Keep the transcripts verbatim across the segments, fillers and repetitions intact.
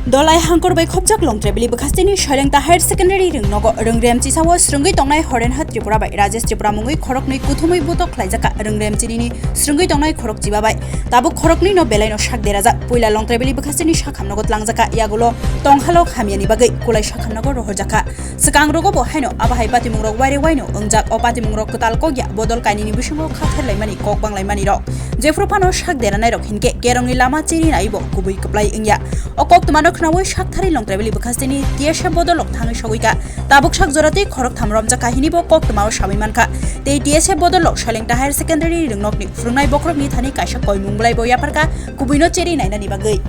Dolai hangkor bai khopjak Longtrebili bwkhasteni Soilengta Higher Secondary rwngnogo rwngrem chisao srwngwi tongnai Horenha Tripura bai Rajesh Tripura mungwi khoroknwi kuthumwi butok khlaijakha. Rwngrem chinini srwngwi tongnai khorok chiba bai tabuk khoroknwi no belai no sak derajak. Puila Longtrebili bwkhasteni sakhamnogo tlangjakha, yagulo tonghalok hamyani bagwi kulai sakhamnogo rohorjakha. Swkang rogo bo haino abo hai patimung rok waire waino wngjak. O patimung rok kwtal kokya bodol kainwini bisingo kha therlaimani kok banglaimani rok. Jephru phano sak deranai rok hinkhe kerongni lama chiri naibo kubui kwplai wngya. O koktwmano khnaui sak tharwi Longtrebili bwkhasteni T S F bodol rok thangwi sogwi kha. Tabuk sak jora tei khorok tham romjak kha hini bo koktwmao sawi mankha. Tei T S F bodol rok Soilengta Higher Secondary rwngnokni phwrwngnai bokhorokni thani kaisa koimung bwlaibo yapharkha kubuino chiri nainani bagwi.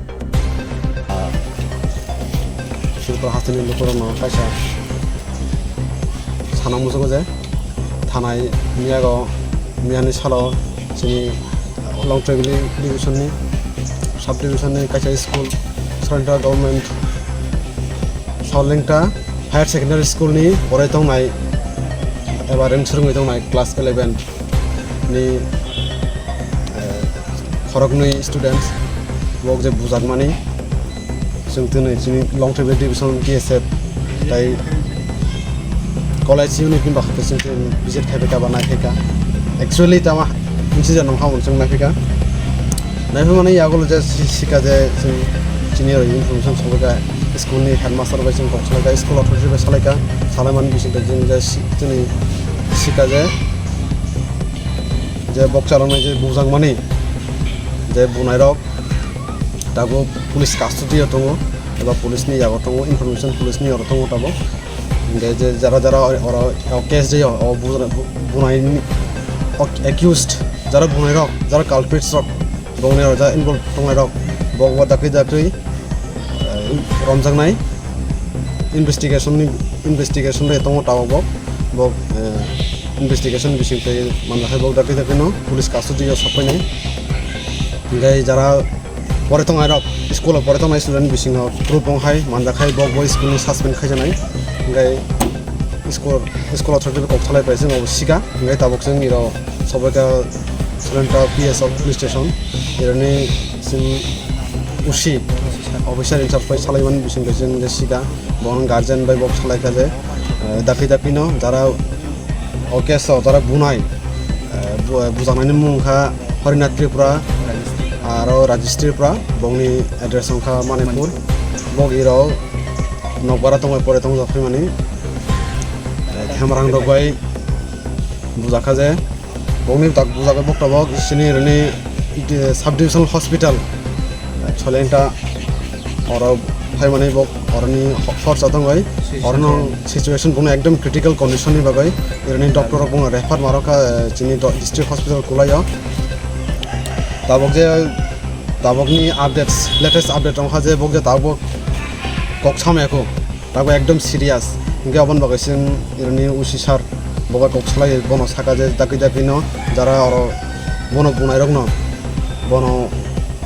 Tripura hasteni lukurokno kaisa sana muchungo je thanai miyago, miyani salo chini Longtrebili division ni, sub division ni kaisa school, Soilengta Government Soilengta Higher Secondary School ni porai tongnai eba reng swrwngwi tongnai class eleven ni, eh, khoroknwi students, bo je bujakmani, chwng tini chini Longtrebili division T S F tai college unit ni bakha chwng tini visit khai phaikha ba nai phaikha. Actually tama incident nong ha chwng nai phaikha. Nai phaimani yagulo je si-, sika je chwng chini roi information sobaikha, school ni headmaster bai chwng kok salaikha, school authority bai salaikha, salaimani bising bai chwng je si-, chini sika je je bokchaloknai je bujakmani je bunairok tabuk police custody o tongo eba police ni yago tongo, information police ni yago tongo tabuk. Hingke je jara jara oro o case je o bu-, bu-, bunai ni o accused jara bunairok, jara culprits rok, bongni oro jara involve tongnairok, bo bo dakti dakti, eh, romjaknai. Investigation ni, investigation bai tongo tabuk bo, bo, eh, investigation bising tei manjakha bo dakti dakti no police custody o sok painai. Hingke jara pore tongnai rok, school o pore tongnai student bisingo group wng hai manjakha bo, bo school ni suspend khaijaknai. Hingke school, school authority bai kok salai pai se bo sika, hingke tabuk chwng iro sobaikha Soilengta P S O police station, ironi chwng O C officer in charge bai salaimani bising bai chwng je sika, bo guardian bai bo salaikha je, eh, dakti dakti no jara o case o jara bunai, eh, bu-, bujaknaini mung wngkha Harinath Tripura, aro Rajesh Tripura, bongni address wngkha Manipur. Bog iro nokbara tongbai pore tongjak phaimani, eh, themarang rok bai bujakha je. Bongni tak bujakha bok tabok sini rini, eh, sub divisional hospital, eh, Soilengta oro phaimani bok oroni ho-, horsa tongbai. Orono situation bongni ekdom critical condition ni bagwi ironi doctor rok bongno refer marokha, eh, chini do-, district hospital Kulaio. Tabok je, tabokni updates, latest update wngkha je bok je tabok kok samyakho. Tabuk ekdom serious. Hingke aboni bagwi chwng ironi O C sir bo bai kok salai bono saka je dakti dakti no jara oro bono bunai rok no bono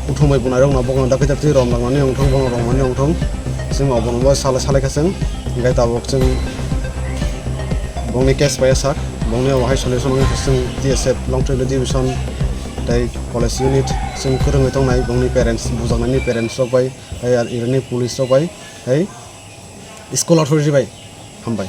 uthumai bunai rok no bono dakti dakti rom langmani wngthong bono romani wngthong chwng obono bo salai salai kha chwng hingke tabuk chwng bongni case pai sak bongni obo hai solution wngkha chwng T S F Longtrebili division tei police unit chwng kwrwngwi tongnai bongni parents bujaknaini parents rok bai tei ironi police rok bai tei school authority bai hambai.